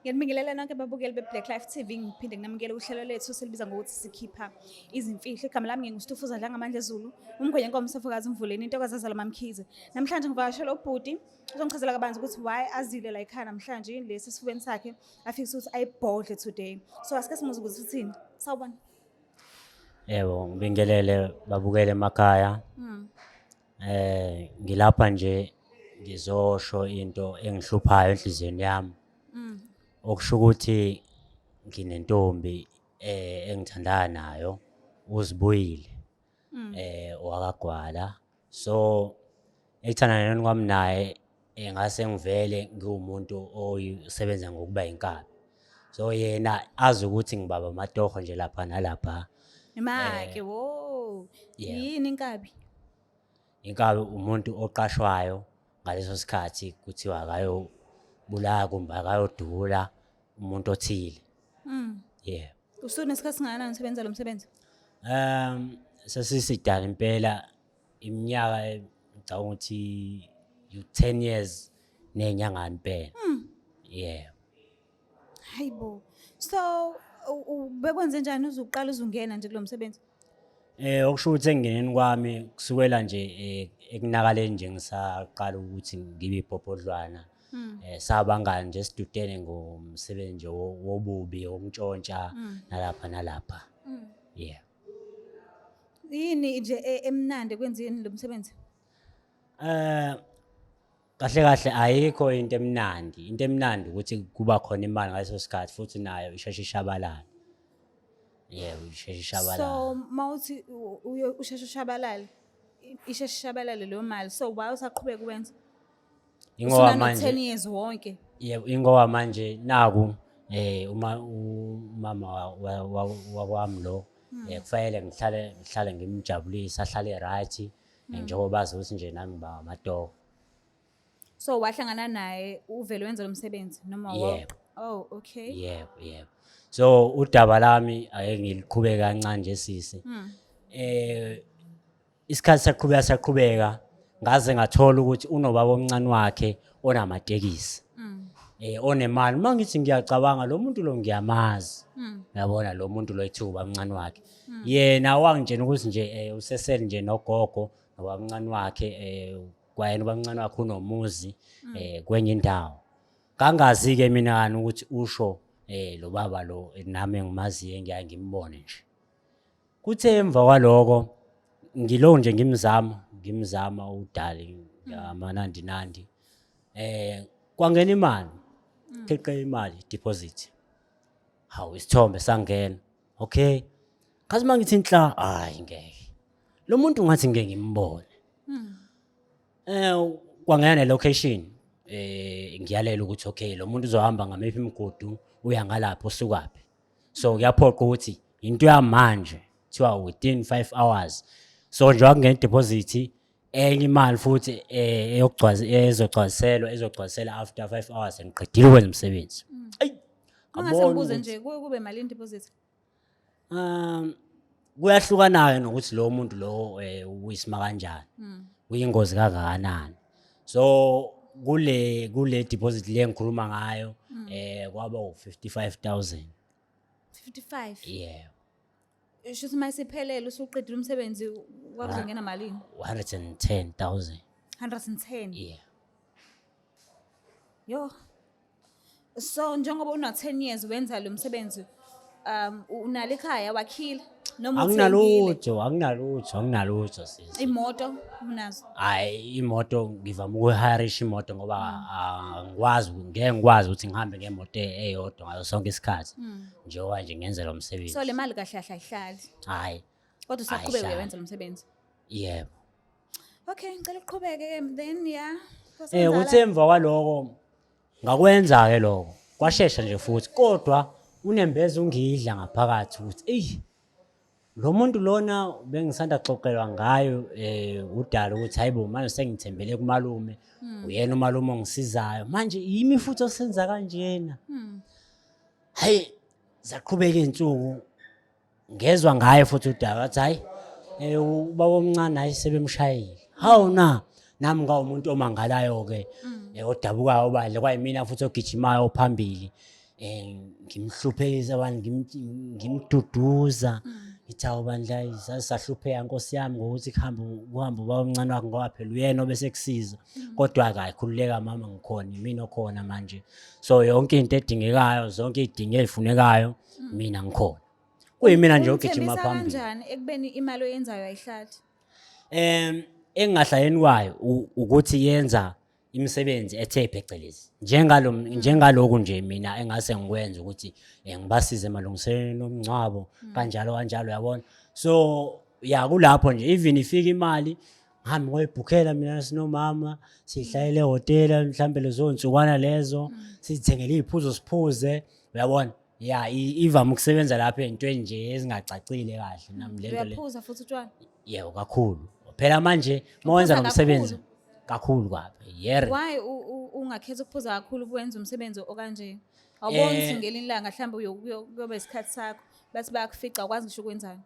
Ngiyanibingelela nonke babukeli be-Black Life TV, ngiphinde nginamukele uhlelo lethu selibiza ngokuthi sikhipha izimfihlo. Igama lami nginguStufuza Dlangamandla Zulu, umkhwenye nkomo sofokazi Mvuleni, intokazi azalwa MaMkhize. Namhlanje ngivakashela ubhuti uzongichazela kabanzi ukuthi why azile la ekhaya namhlanje lesi esifubeni sakhe afise ukuthi ayibhodle today. So asike simuze ukuthi uthini. Sawubona. Yebo, ngibingelele babukele emakhaya. Ngilapha nje ngizosho into engihluphayo enhliziyweni yami. Okusho ukuthi nginentombi engithandana nayo uZibuyile owakaGwala. So ekuthandaneni kwami naye ngase ngivele ngiwumuntu osebenza ngokuba inkabi. So yena azi ukuthi ngibaba amatoho nje lapha nalapha. Make wo. Yebo. Yini inkabi? Inkabi umuntu oqashwayo ngaleso sikhathi kuthiwa akayobulala kumbe akayodubula umuntu othile. Yeah. Usunesikhathi singakanani usebenza lo msebenzi? Sesisidala impela iminyaka ngicabanga ukuthi you 10 years ney'nyanga impela. Yeah. Hayibo. So bekwenze njani uzuqala uzungena nje kulo msebenzi? Okusho ukuthi ekungeneni kwami kusukela nje ekunakaleni nje ngisaqala ukuthi ngibe ibhobhodlwana. Sabangani nje sidudene ngomsebenzi nje wobubi wokuntshontsha nalapha nalapha. Yeah. Yini nje emnandi kwenzeni lo msebenzi? Kahle kahle ayikho into emnandi. Into emnandi ukuthi kuba khona imali ngaleso sikhathi futhi nayo isheshe ishabalale. Yebo, isheshe ishabalale. So mawuthi usheshe ushabalale, isheshe ishabalale leyo mali. So why usaqhubeka ukwenza? Ingoba Usunano manje 10 years wonke. Yebo, ingoba manje naku uma umama wakwami lo kufanele ngihlale ngimjabulisa ahlale right njengoba azi ukuthi nje nami ngiba amatoho. So wahlangana naye uvele wenza lo msebenzi noma Yebo. Oh, okay. Yebo, yebo. So udaba lami ake ngiliqhubeke kancane nje sisi. Isikhathi saqhubeka saqhubeka ngaze ngathola ukuthi unobaba omncane wakhe onamatekisi. Onemali. Uma ngithi ngiyacabanga lo muntu lo ngiyamazi. Uyabona lo muntu lo ethuba omncane wakhe. Yena wangitshela ukuthi nje usesele nje nogogo nobaba omncane wakhe kwayena ubaba omncane wakhe unomuzi kwenye indawo. Kangazi ke mina kani ukuthi usho lo baba lo nami engimaziyo engiyaye ngimbone nje. Kuthe emva kwaloko ngilo nje ngimzama udali ngamanandi nandi. Kwangena imali. Khiqe imali deposit. Hawu isithombe sangena. Okay. Kazi mangithi inhla hayi ngeke. Lo muntu ngathi ngeke ngimbone. Kwangena ne location ngiyalela ukuthi okay lo muntu uzohamba ngamiphi imigudu uya ngalapho usukaphi. So kuyaphoqa ukuthi into yamanje kuthiwa within 5 hours. So nje wakungena deposit enye imali futhi eyokugcwaza ezogcwaziselwa ezogcwazisela after 5 hours ngiqedile ukwenza umsebenzi. Ayi. Ungase ngabona ngibuze ukuthi nje kuye kube malini deposit? Kuyahlukana nokuthi lo muntu lo uyisima kanjani. Uyingozi kangakanani. So kule deposit le ngikhuluma ngayo kwaba u55,000. 55. Yeah. Sho ukuthi mayisiphelele usuqedile umsebenzi kwakuzongena malini? 110,000. 110. Yeah. Yo. So njengoba una 10 years wenza lo msebenzi unalo ekhaya wakhile noma uthengile? Anginalutho, anginalutho, anginalutho sisi. Imoto unazo? Hayi imoto ngivama ukuharisha imoto ngoba angikwazi ngeke ngikwazi ukuthi ngihambe ngemoto eyodwa ngaso sonke isikhathi. Njengoba nje ngenza lo msebenzi. So le mali kahle kahle ayihlali. Hayi. Kodwa usaqhubeka Ayihlali. uyenza lo msebenzi. Yebo. Okay, ngicela uqhubeke ke then yeah. Kwasenzala. Kuthe emva kwaloko ngakwenza ke lokho. Kwashesha nje futhi kodwa unembeza ungidla ngaphakathi ukuthi eyi lo muntu lona bengisanda xoxelwa ngayo udala ukuthi hayibo manje sengithembele kumalume uyena umalume ongisizayo manje yimi futhi osenza kanjena. Hayi zaqhubeka izinsuku ngezwa ngaye futhi udaba wathi hayi ubaba omncane hayi sebemshayile. Hawu na nami ngawumuntu omangalayo ke odabukayo bandle kwayimina futhi ogijimayo phambili. Ngimhluphekisa abantu, ngimduduza, ngithi hawu bandla, sasahlupheka nkosi yami ngokuthi kuhambe kuhambe ubaba omncane wakhe, ngoba phela uyena obesekusiza. Kodwa-ke hhayi, khululeka mama, ngikhona, imina okhona manje. So yonke into edingekayo, zonke iy'dingo ey'funekayo, mina ngikhona. Kuyimina nje ogijima Umthembisa phambili. kanjani ekubeni imali oyenzayo ayihlali? Engingahlayeni kwayo ukuthi yenza imisebenzi ethe phecelezi njengalo, njengaloku nje mina engase ngikwenza ukuthi ngibasize emalungiselelweni omngcwabo, kanjalo kanjalo, uyabona. So ya, kulapho nje even ifika imali, ngihambe ngoyibhukhela mina sinomama, sihlalele ehhotela mhlambe lezo nsukwana lezo, sizithengele iy'phuzo siphuze, uyabona. Ya, ivame ukusebenza lapho ey'ntweni nje ezingacacile kahle nami lento le. Uyaphuza futhi utshwala? Yebo, kakhulu. Phela manje uma wenza lo Uphuza msebenzi kakhulu kabi, yere. Why ungakhetha ukuphuza kakhulu ukwenza umsebenzi okanje? Awuboni ukuthi ngelinye ilanga mhlawumbe kuyoba isikhathi sakho, bathi bayakufica, awukwazi ngisho ukwenzani?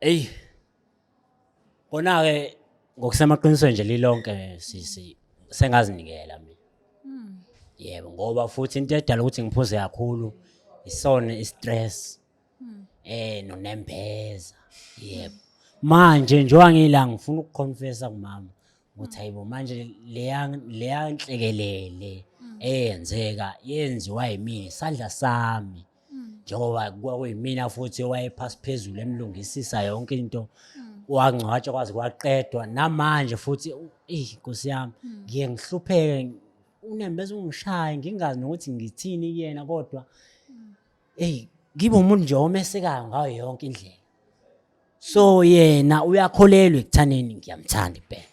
Eyi, kona-ke ngokusemaqinisweni nje lilonke sisi, sengazinikela mina. Yebo, ngoba futhi into edala ukuthi ngiphuze kakhulu isona i-stress nonembeza. Yebo, manje njengoba ngila ngifuna ukuconfessa kumama ukuthi hayibo, manje leya nhlekelele eyenzeka yenziwa yimina, isandla sami, njengoba kwakuyimina futhi owayephasi phezulu emlungisisa yonke into, wangcwatshwa kwaze kwaqedwa. Namanje futhi eyi nkosi yami, ngiye ngihlupheke, unembeza ungishaye, ngingazi nokuthi ngithini kuyena, kodwa eyi, ngibe umuntu nje omesekayo ngayo yonke indlela. So yena uyakholelwa ekuthaneni ngiyamthanda impela,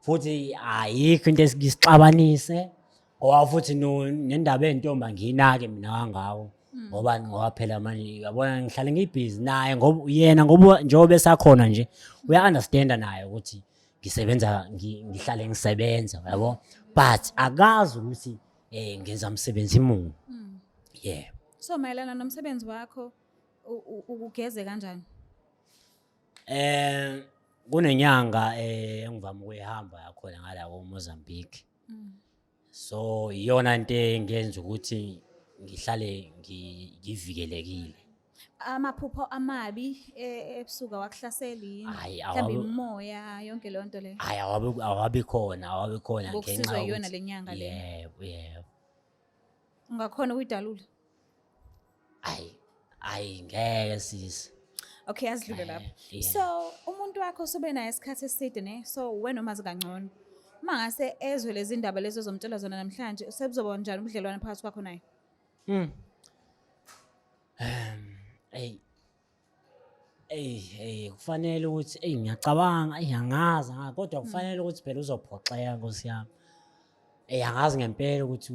futhi ayikho into esixabanise, ngoba futhi nendaba ey'ntombi angiyinaki mina kangako, ngoba phela manje uyabona ngihlale ngibhizi naye, ngoba yena, ngoba njengoba esakhona nje, uya-understanda naye ukuthi ngisebenza, ngihlale ngisebenza, uyabo, but akazi ukuthi ngenza umsebenzi muni. Yeah. So mayelana nomsebenzi wakho, ukugeze kanjani? Kunenyanga engivame ukuyihamba yakhona ngala ko Mozambique. So iyona into engenza ukuthi ngihlale ngivikelekile. Amaphupho amabi ebusuku awakuhlaseli yini? Hhayi, Mhlawumbe imimoya, yonke leyo nto leyo. Hhayi, awabi khona, awabi khona ngenxa Ngokusizwa iyona yokuthi le nyanga le. Yebo. Ungakhona ukuyidalula? Hayi, hayi, ngeke sisi. Okay, asidlule lapho. Yeah. So umuntu wakho usube naye isikhathi eside ne, so wena umazi kangcono. Uma ngase ezwe lezi ndaba lezo ozomtshela zona namhlanje, sebuzoba njani ubudlelwane phakathi kwakho naye? Ey. Ey, hey, kufanele ukuthi, ey, ngiyacabanga, ey, angazi, kodwa kufanele ukuthi phela uzophoxeka nkosi yami. Ey, angazi ngempela ukuthi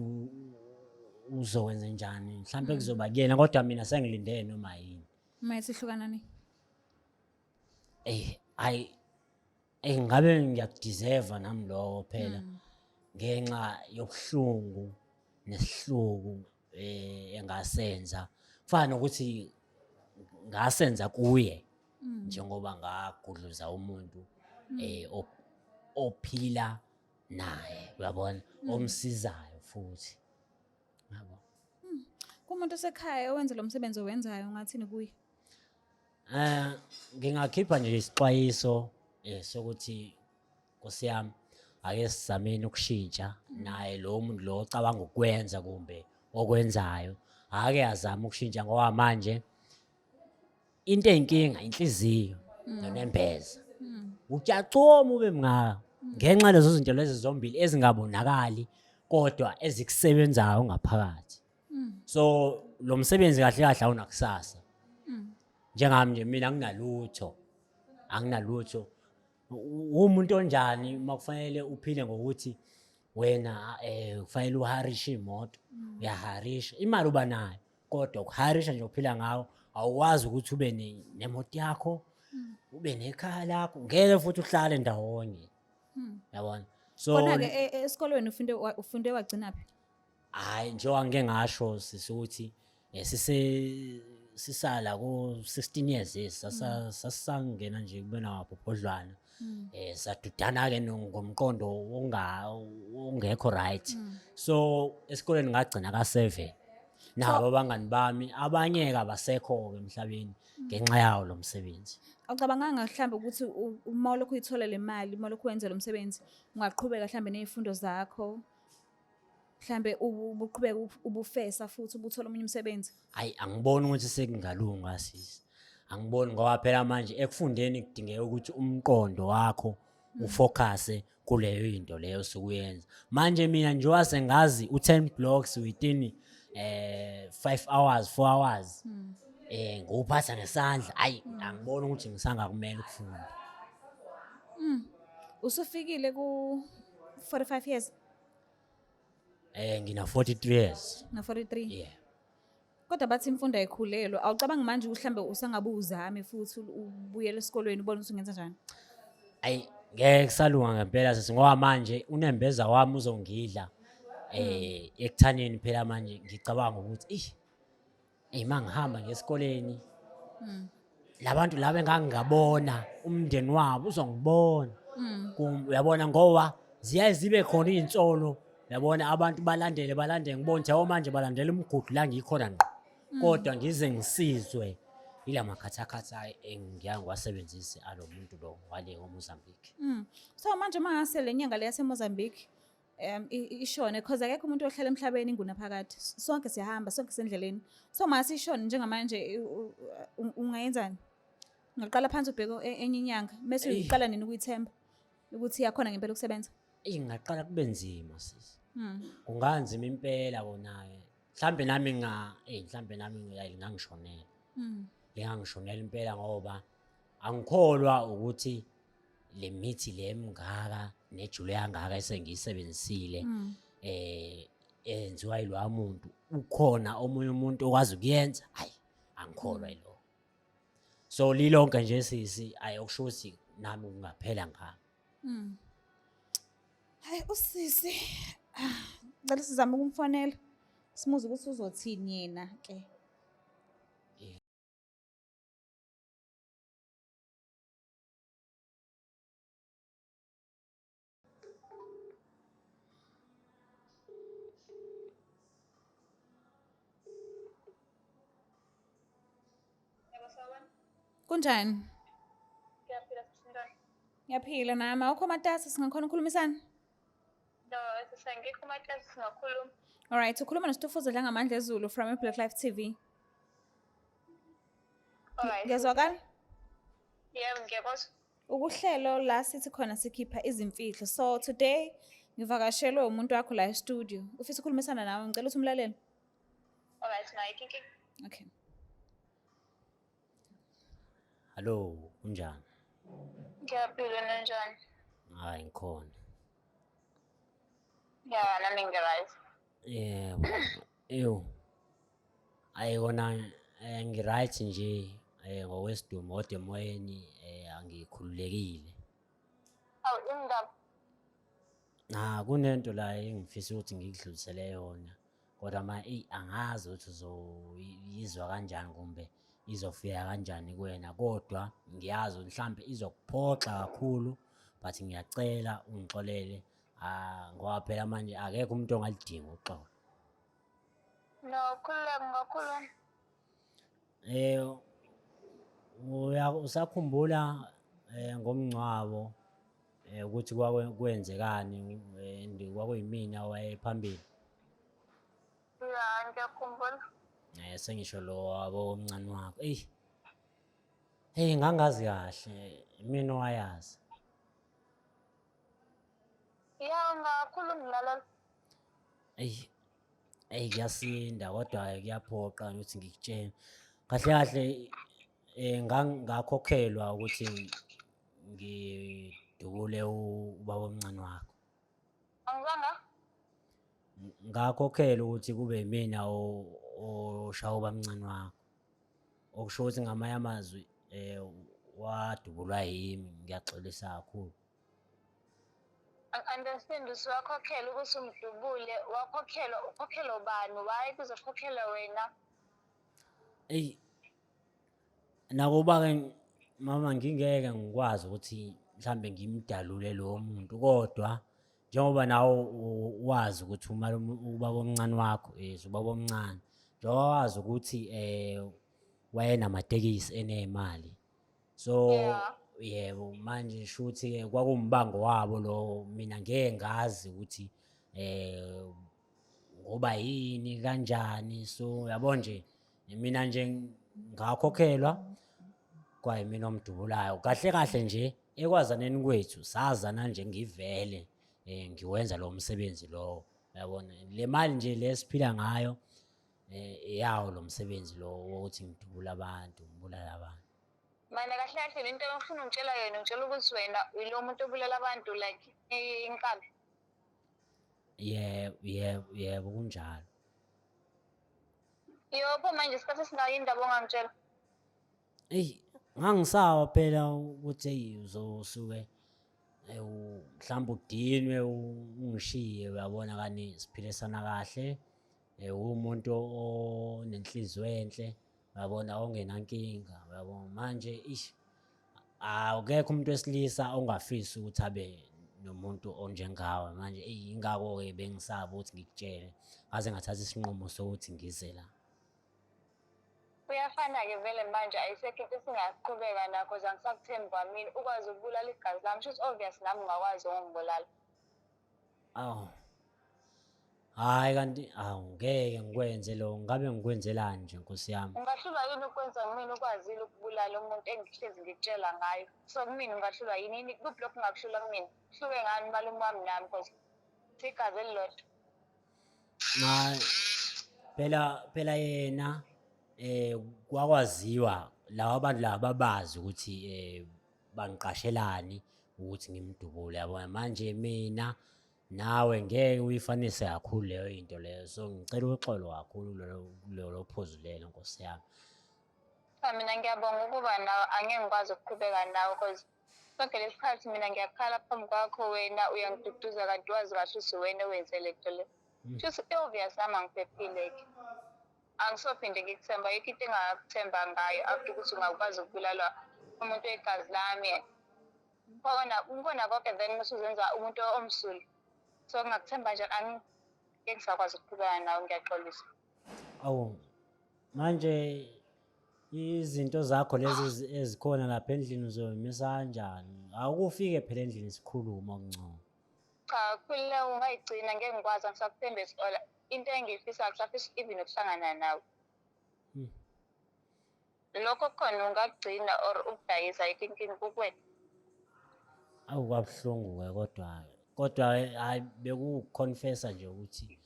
uzokwenza njani. Mhlambe kuzoba kuyena, kodwa mina sengilinde noma yini. Uma esihlukana ni? Ey, ayi, ey, ngabe ngiyakudeserve nami lokho phela, ngenxa yobuhlungu nesihluku engasenza. Kufana nokuthi ngasenza kuye, njengoba ngagudluza umuntu ophila naye, uyabona, omsizayo futhi, yabo. Kumuntu osekhaya owenza lo msebenzi owenzayo, ungathini kuye? Ngingakhipha nje isixwayiso sokuthi Nkosi yami, ake sizameni ukushintsha. Naye lo muntu lo ocabanga ukwenza kumbe okwenzayo, ake azame ukushintsha, ngoba manje into eyinkinga inhliziyo nonembeza. Utshacoma ube mngaka ngenxa lezo zinto lezo zombili ezingabonakali kodwa ezikusebenzayo ngaphakathi. So lo msebenzi kahle kahle awunakusasa. Njengami nje mina anginalutho, anginalutho. Umuntu onjani uma kufanele uphile ngokuthi wena kufanele uharishe imoto, uyaharisha, imali uba nayo, kodwa ukuharisha nje uphila ngawo, awukwazi ukuthi ube nemoto yakho, ube nekhaya lakho, ngeke futhi uhlale ndawonye, yabona. So Kona-ke esikolweni ufunde wagcina phi? Hhayi, njengoba ngike ngasho sisi ukuthi sise sisala ku 16 years, yes, sasangena nje kubena wabhobhodlwana, sadudana ke ngomqondo ongekho right. So esikoleni ngagcina ka 7. Nabo abangani bami abanye-ke abasekho-ke emhlabeni ngenxa yawo lo msebenzi. Awucabanganga mhlawumbe ukuthi uma ulokhu uyithola le mali, uma ulokhu wenza lo msebenzi, ungaqhubeka mhlawumbe ney'fundo zakho, mhlambe ubuqhubeka ubufesa futhi ubuthola omunye umsebenzi? Hhayi, angiboni ukuthi sekungalunga sisi. Angiboni ngoba phela manje ekufundeni kudingeka ukuthi umqondo wakho ufocuse kuleyo into leyo osuke uyenza. Manje mina njengoba sengazi u-10 blocks within 5 hours, 4 hours ngiwuphatha ngesandla, hhayi angiboni ukuthi ngisangakumele ukufunda. Usufikile ku 45 years? Ngina 43 years. Na 43? Yeah. Kodwa bathi imfundo ayikhulelwa. Awucabangi manje ukuthi mhlambe usangabe uzame futhi ubuyele esikolweni ubone ukuthi ungenza njani? Ayi ngeke kusalunga ngempela sisi, ngoba manje unembeza wami uzongidla ekuthaneni phela manje ngicabanga ukuthi mangihamba ngesikoleni labantu laba engangingabona umndeni wabo uzongibona. Uyabona ngoba ziyaye zibe khona iy'nsolo, uyabona abantu balandele balandele, ngibone ukuthi yabo manje balandela umgudu la ngikhona ngqo, kodwa ngize ngisizwe ila makhathakhatha engiya ngiwasebenzise alo muntu lo wale ngoMozambique. So manje uma ngase le nyanga le yaseMozambique ishone, because akekho umuntu ohlala emhlabeni ingunaphakade, sonke siyahamba, sonke sendleleni. So mase ishone njengamanje ungayenzani? Ungaqala phansi ubheke enye inyanga bese uqala nini ukuyithemba ukuthi iyakhona ngempela ukusebenza? Eyi, ngingaqala kube nzima sisi. Kunganzima impela kona-ke. Mhlambe nami mhlambe nami lingangishonela. Lingangishonela impela ngoba angikholwa ukuthi le mithi le emngaka nejule kangaka esengiyisebenzisile enziwa yilwa muntu, ukhona omunye umuntu okwazi ukuyenza? Hayi, angikholwa yilokho. So lilonke nje sisi, ayi okusho ukuthi nami kungaphela ngami. Hayi usisi, ngicela sizame ukumfonela simuze ukuthi uzothini yena ke. Kunjani? Ngiyaphila sithintana. Ngiyaphila nami. Awukho matasa, singakhona ukukhulumisana? No, sisangikho matasa, singakhuluma. Alright, ukhuluma noStufuza Dlangamandla Zulu from Black Life TV. Alright. Ngiyazwakala? Yebo, ngiyakuzwa. Ukuhlelo la sithi khona sikhipha izimfihlo. So today ngivakashelwe umuntu wakho la e-studio. Ufisa ukukhulumisana nawe, ngicela ukuthi umlalele. Alright, nayi inkinga. Okay. Hallo, kunjani? Ngiyaphila, nanjani? Hayi ngikhona. Ya, nami ngi-right. Yebo. Ew. Ayi kona ngi-right nje ngokwesidumo, kodwa emoyeni angikhululekile. Awu, indaba. Na kunento la engifisa ukuthi ngikudlulisele yona, kodwa ma eyi angazi ukuthi uzoyizwa kanjani kumbe izofika kanjani kuwena, kodwa ngiyazi mhlambe izokuphoxa kakhulu, but ngiyacela ungixolele, ngoba phela manje akekho umuntu ongalidinga uxolo. No, khululeka, ungakhuluma. Usakhumbula ngomngcwabo ukuthi kwenzekani, and kwakuyimina owayephambili? Ya, ngiyakhumbula. Sengisho lo wabo omncane wakho. Eyi, hey, ngangazi kahle, mina owayazi. Ya, ungakhuluma ngilalela. Eyi, eyi kuyasinda kodwa kuyaphoqa ukuthi ngikutshele. Kahle kahle ngakhokhelwa ukuthi ngidubule ubaba omncane wakho. Angizwanga? Ngakhokhelwa ukuthi kube yimina oshaya ubaba omncane wakho. Okusho ukuthi ngamanye amazwi wadubulwa yimi, ngiyaxolisa kakhulu. Understand, usuwakhokhelwa ukuthi umdubule, wakhokhelwa, ukhokhelwa ubani? Why kuzokhokhelwa wena? Eyi, nakuba-ke mama ngingeke ngikwazi ukuthi mhlambe ngimdalule lowo muntu, kodwa njengoba nawe wazi ukuthi umalume ubaba omncane wakho, yes, ubaba omncane. Njengoba wazi ukuthi wayenamatekisi enemali. So yebo, manje shuthi-ke kwakuwumbango wabo lowo, mina ngeke ngazi ukuthi ngoba yini kanjani. So yabo nje, mina nje ngakhokhelwa kwayimina omdubulayo. Kahle kahle nje ekwazaneni kwethu sazana nje ngivele ngiwenza lo msebenzi lowo, uyabona. Le mali nje le esiphila ngayo yawo lo msebenzi lo wokuthi ngidubule abantu, ngibulale abantu. Mina kahle kahle lento engifuna ungitshela yona, ngitshela ukuthi wena uyilo muntu obulala abantu like inkabi. Yebo, yebo, yebo, kunjalo. Yopho manje isikhathi esingaka indaba ongangitshela. Eyi, ngangisaba phela ukuthi eyi uzosuke mhlawumbe udinwe ungishiye, uyabona, kani siphilisana kahle. Uwumuntu onenhliziyo enhle, uyabona, ongenankinga, uyabona. Manje ish, akekho umuntu wesilisa ongafisi ukuthi abe nomuntu onjengawe. Manje eyi, yingakho-ke bengisaba ukuthi ngikutshele, ngaze ngathatha isinqumo sokuthi ngize la. Kuyafana-ke vele manje, ayisekho into esingaqhubeka nakho, angisakuthembi kwamina. Ukwazi ukubulala igazi lami, shuthi obvious nami ungakwazi ukungibulala. Awu. Hhayi kanti, awu ngeke ngikwenze lo, ngabe ngikwenzelani nje Nkosi yami. Ungahlulwa yini ukwenza kumina ukwazile ukubulala umuntu engihlezi ngikutshela ngayo? So kumina ungahlulwa yini? Yini kuphi lokhu ungakuhlula kumina? Kuhluke ngani umalume wami nami, cause sigazi elilodwa. Hayi, phela phela yena kwakwaziwa laba bantu laba babazi ukuthi bangiqashelani ukuthi ngimdubule, yabona. Manje mina nawe ngeke uyifanise kakhulu leyo into leyo, so ngicela uxolo kakhulu lolo phuzu lelo, Nkosi yami. Cha, mina ngiyabonga ukuba nawe, angeke ngikwazi ukuqhubeka nawe cause sonke lesi sikhathi mina ngiyakhala phambi kwakho, wena uyangiduduza kanti wazi kahle ukuthi wena owenze le nto le. Shuthi obvious nami angiphephile-ke. Angisophinde ngikuthemba, ayikho into engingakuthemba ngayo after ukuthi ungakwazi ukubulala umuntu wegazi lami. Khona kukhona konke, then usuzenza umuntu omsulwa. So ngingakuthemba kanjani? Angeke ngisakwazi ukuqhubeka nawe, ngiyaxolisa. Awu, manje izinto zakho lezi ezikhona lapha endlini uzoyimisa kanjani? Awukufike phela endlini sikhulume okungcono. Cha, khululeka, ungayigcina, ngeke ngikwazi, angisakuthembi esikole. Into engiyifisayo, angisafisi even ukuhlangana nawe. Lokho kukhona ungakugcina or ukudayisa, ayikho inkinga, kukuwena. Awu, kwabuhlungu-ke kodwa, kodwa hhayi bekuwukuconfessa nje ukuthi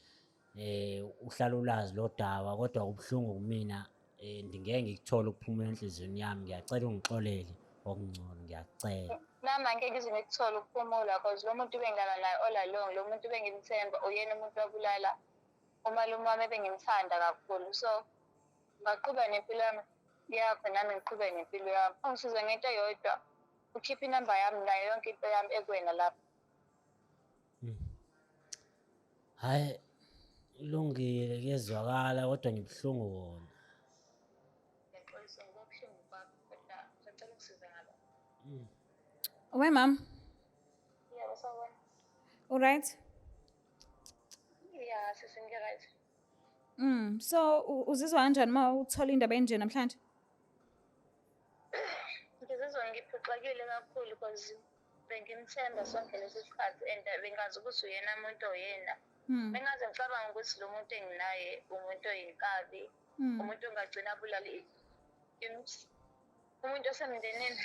uhlala ulazi lo daba, kodwa kubuhlungu kumina, ngeke ngikuthole ukuphumula enhliziyweni yami. Ngiyacela ungixolele okungcono, ngiyakucela. Nami angeke ngize ngikuthole ukuphumula cause lo muntu bengilala naye all along, lo muntu bengimthemba, uyena umuntu wabulala umalume wami ebengimthanda kakhulu. So ungaqhubeka nempilo yami yakho, nami ngiqhubeke nempilo yami. Ungisize ngento eyodwa, ukhiphe inamba yami nayo yonke into yami ekuwena lapho. Hhayi, kulungile, kuyezwakala kodwa ngibuhlungu kona. Ngiyaxolisa ngokubuhlungu kwakho, kodwa ngisacela ukusiza ngalo. We mom, Yebo, sawubona. Alright? Ya, sisi, ngi-right. So uzizwa kanjani uma uthola indaba enje namhlanje? Ngizizwa ngiphoxekile kakhulu because bengimthemba sonke lesi sikhathi and bengazi ukuthi uyena muntu oyena. Bengaze ngicabanga ukuthi lo muntu enginaye umuntu oyinkabi, umuntu ongagcina abulale umuntu osemndenini.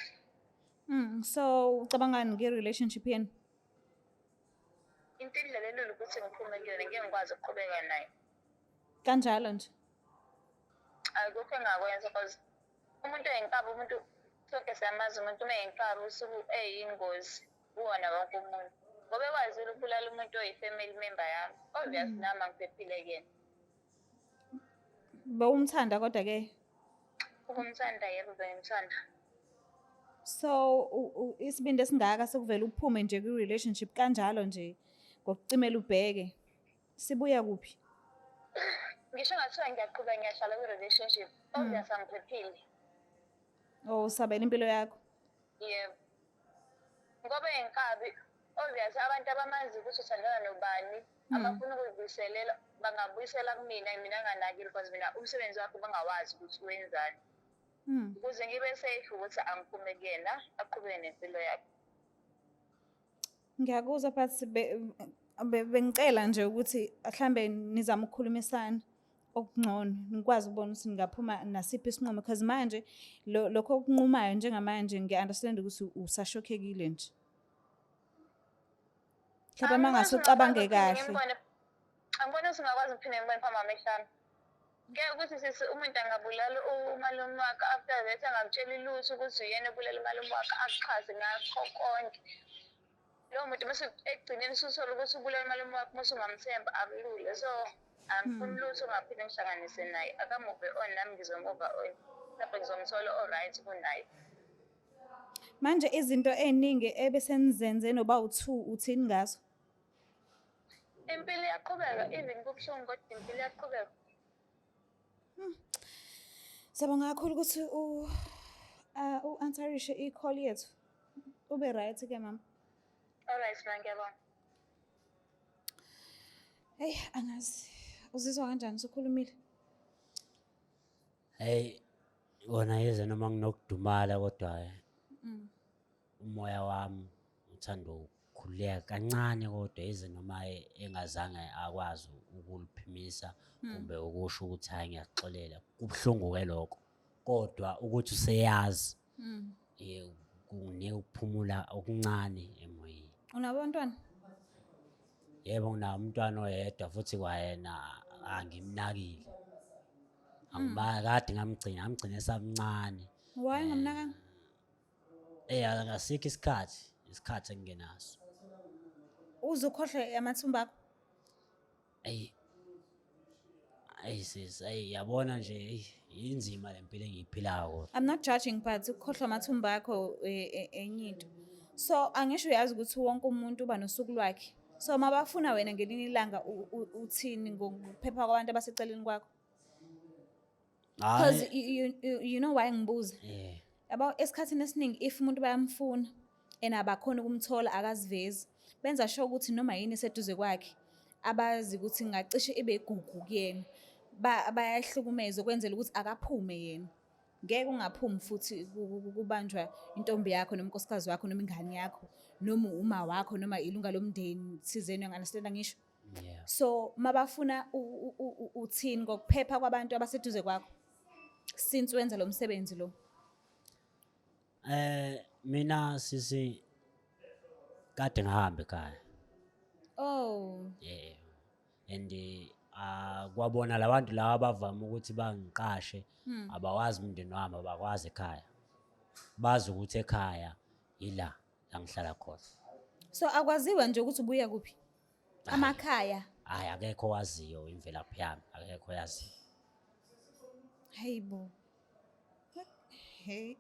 So ucabangani nge-relationship yenu? Into indlela elula ukuthi ngiphume kuyona, ngeke ngikwazi ukuqhubeka naye. Kanjalo nje. Akukho engakwenza because umuntu oyinkabi, umuntu sonke siyamazi, umuntu uma eyinkabi usuke eyingozi kuwona wonke umuntu. Ngoba ekwazile ukubulala umuntu oyi-family member yami. Obvious nami angiphephile kuyena. Bewumthanda kodwa ke. Ukumthanda, yebo, bengimthanda. So isibindi esingaka sokuvela uphume nje kwi-relationship kanjalo nje ngokucimela ubheke. Sibuya kuphi? Ngisho ngathiwa ngiyaqhubeka ngiyahlala kwi-relationship, obvious angiphephile. Oh, usabela impilo yakho. Yebo. Ngoba inkabi Obvious abantu abamazi ukuthi uthandana nobani, abafuna ukuyibuyiselela bangabuyisela kumina, mina nganakile because mina umsebenzi wakhe bangawazi ukuthi wenzani. Ukuze ngibe safe ukuthi angiphume kuyena, aqhubeke nempilo yakhe. Ngiyakuzwa, but bengicela nje ukuthi mhlambe nizame ukukhulumisana okungcono, nikwazi ukubona ukuthi ningaphuma nasiphi isinqumo, because manje lokho okunqumayo njengamanje ngiya-understand ukuthi usashokhekile nje. Mhlawumbe uma ngase ucabange kahle. Angiboni ukuthi ngingakwazi ukuphinde ngibone phambi kwamehlo ami. Ngeke ukuthi sisi umuntu angabulala umalume wakhe, after that angamtsheli lutho ukuthi uyena obulala umalume wakhe, akuxhase ngakho konke. Lowo muntu mase ekugcineni usuthola ukuthi ubulala umalume wakhe, mase ungamthemba, akulula. So angifuni lutho ongaphinde ngihlanganise naye. Aka-move on, nami ngizo-move on. Mhlawumbe ngizomthola o-right kunaye. Manje izinto ey'ningi ebesenizenze noba u-two, uthini ngazo? Impilo iyaqhubeka, even kubuhlungu kodwa impilo iyaqhubeka. Siyabonga kakhulu ukuthi u-answerishe i-call yethu. Ube right ke, mama. Alright, ma, ngiyabonga. Hey, angazi. Uzizwa kanjani usukhulumile? Hey, wona yize noma nginokudumala kodwa umoya wami uthanda ukukhululeka kancane, kodwa yize noma engazange akwazi ukuliphimisa kumbe ukusho ukuthi hhayi, ngiyakuxolela, kubuhlungu-ke lokho, kodwa ukuthi useyazi kunginika ukuphumula okuncane emoyeni. Unabo abantwana? Yebo, nginawo umntwana oyedwa, futhi kwayena angimnakile. Kade ngamgcina esamncane. Why ungamnakanga? Asikho isikhathi engingenaso. Uzukhohlwe amathumba akho? Eyi, eyi sis, eyi yabona nje, eyi inzima le mpilo engiyiphilayo kodwa. I'm not judging, but ukukhohlwa amathumba akho enye into. So angisho, uyazi ukuthi wonke umuntu uba nosuku lwakhe. So mabafuna wena ngelinye ilanga, uthini ngokuphepha kwabantu abaseceleni kwakho? Because you know why ngibuza? Yeah. Yabo, esikhathini esiningi if umuntu bayamfuna and abakhona ukumthola, akazivezi. Benza sure ukuthi noma yini eseduze kwakhe abazi ukuthi ngacishe ibe igugu kuyena. Bayahlukumeza ukwenzela ukuthi akaphume yena. Ngeke ungaphumi futhi kubanjwa intombi yakho noma unkosikazi wakho noma ingane yakho noma uma wakho noma ilunga lomndeni thizeni, uya-understand ngisho? Yeah. So mabafuna uthini ngokuphepha kwabantu abaseduze kwakho since wenza lo msebenzi lo? Mina sisi kade ngihamba ekhaya. Oh. Yeah. And kwabona labantu laba abavama ukuthi bangiqashe abawazi umndeni wami, abakwazi ekhaya. Bazi ukuthi ekhaya ila la ngihlala khona. So akwaziwa nje ukuthi ubuya kuphi? Amakhaya. Hayi, akekho waziyo imvelaphi yami, akekho yaziyo. Hayibo. Hey.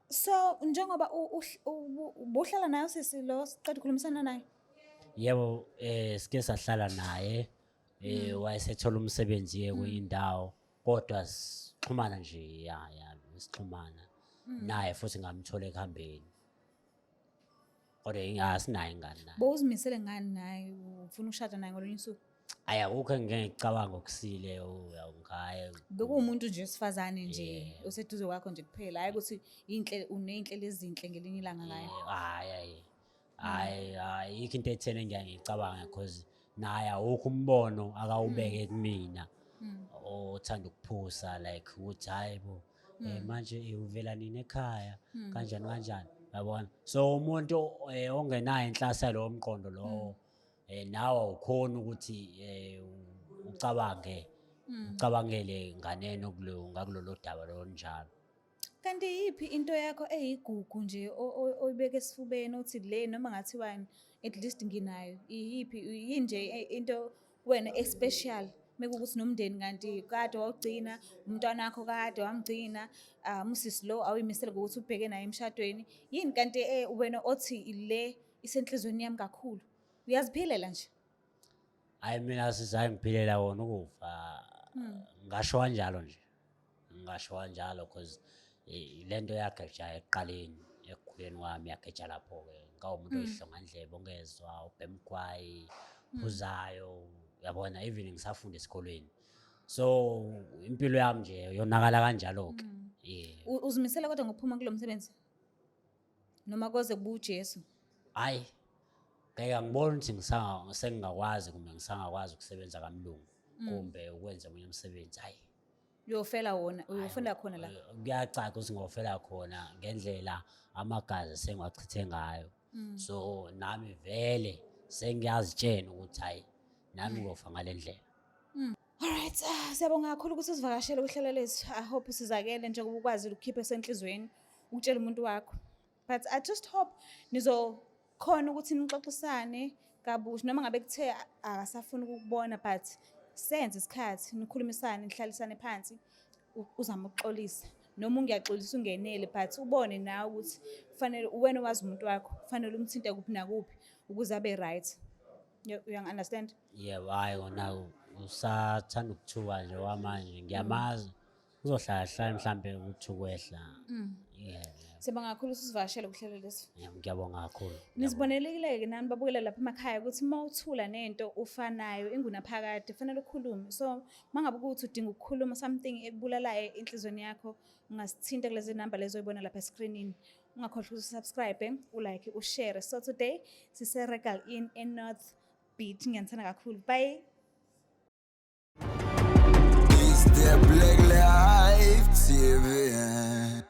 So njengoba ubuhlala naye usisi lo siqeda ukukhulumisana naye? Yebo, sike sahlala naye, wayesethola umsebenzi ye kwenye indawo, kodwa sixhumana nje, ya, sixhumana naye futhi ngamthola ekuhambeni. Kodwa asinayo ingane naye. Bowuzimisele ngani naye, ufuna ukushada naye ngolunye usuku? Ayi, akukho engike ngicabanga okusile ngaye. Bekuwumuntu nje wesifazane nje Yeah. oseduze kwakho nje kuphela, hayi ukuthi inhle uney'nhlelo ezinhle ngelinye ilanga ngaye. Hayi, hayi. Hayi, hayi, ayikho into etheni engike ngiyicabanga because naye awukho umbono akawubeke kumina othanda ukuphusa, like ukuthi hayi bo, manje uvela nini ekhaya, kanjani kanjani, yabona. So umuntu ongenayo inhlasa yalowo mqondo lowo, nawe awukhoni ukuthi ucabange ucabangele nganeno kulo ngakulolo daba lolunjalo. Kanti iyiphi into yakho eyigugu nje oyibeka esifubeni othi le noma ngathiwani at least nginayo? Iyiphi yini nje into wena e-special mekuwukuthi nomndeni kanti kade wawugcina umntwana wakho, kade wamgcina usisi lo awuyimisele ngokuthi ubheke naye emshadweni, yini kanti wena othi le isenhlizweni yami kakhulu, uyaziphilela nje? Hayi, mina sisi, hayi, ngiphilela wona ukufa, ngasho kanjalo nje, ngasho kanjalo, cause lento yageja ekuqaleni ekukhuleni kwami, yageja lapho-ke. Ngawumuntu oyihlongandlebe, ongezwa, ubhema ugwayi, phuzayo, uyabona, even ngisafunda esikolweni. So impilo yami nje yonakala kanjalo-ke. Yeah. Uzimisele kodwa ngokuphuma kulo msebenzi? Noma koze kube uJesu? Hhayi, ngeke, angiboni ukuthi sengingakwazi kumbe ngisangakwazi ukusebenza kamlungu kumbe ukwenza omunye umsebenzi, hhayi. Uyofela wona, uyofela khona la. Kuyacaca ukuthi ngiyofela khona ngendlela amagazi esengiwachithe ngayo. So nami vele sengiyazitshena ukuthi hhayi, nami ngiyofa ngale ndlela. Alright, siyabonga kakhulu ukuthi usivakashele kuhlelo lethu. I hope usizakele njengoba ukwazi ukukhipha esenhlizweni ukutshela umuntu wakho. But I just hope nizokhona ukuthi nixoxisane kabusha noma ngabe kuthe akasafuni ukukubona, but senze isikhathi nikhulumisane, nihlalisane phansi, uzame ukuxolisa noma ungiyaxolisa ungenele, but ubone nawe ukuthi kufanele uwena owazi umuntu wakho, kufanele umthinte kuphi nakuphi ukuze abe right. You understand? Yebo, hhayi kona usathanda ukuthuka nje kwamanje, ngiyamazi uzohlala hlala mhlampe ukuthi ukwehla. Yeah. Siyabonga kakhulu ukuthi usivakashele kuhlelo lethu. Yeah, ngiyabonga kakhulu. Nizibonelekile-ke nani babukela lapha emakhaya ukuthi uma uthula nento ufanayo ingunaphakade, kufanele ukhulume. So uma ngabe ukuthi udinga ukukhuluma something ekubulalayo enhliziyweni yakho, ungasithinta kulezi namba lezo oyibona lapha eskrinini. Ungakhohlwa ukuthi usubscribe, ulike, ushare. So today sise-Regal Inn e-North Beach. Ngiyanithanda kakhulu. Bye. It's the Black Life TV.